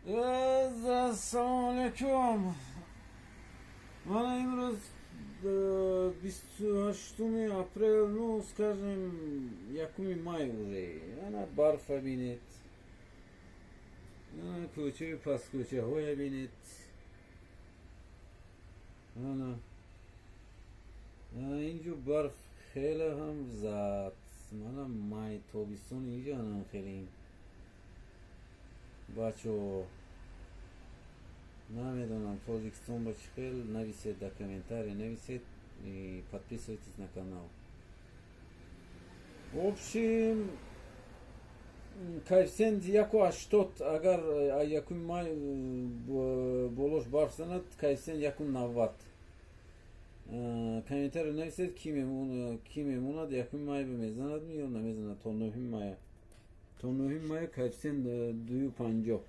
Ассалому алайкум. Мана имрӯз 28-уми апрел, ну, скажем, 1-уми май уже. Ана барфа бинед. Ана кӯчаи пасткӯчаҳоя бинед. Ана. Инҷо барф хеле ҳам зад. Мана май, тобистон инҷо анам хеле. Бачо, намедонам, Тоҷикистон ба чӣ хел, нависед дар комментария, нависед и подписывайтесь на канал. В общем, коэффициент 1,80, агар 1-уми май болош барф занад, коэффициент 1,90. Комментария нависед, ки мемонад, 1-уми май мезанад ё намезанад то 9-уми мая. То 9-уми мая коэффициент 2,50.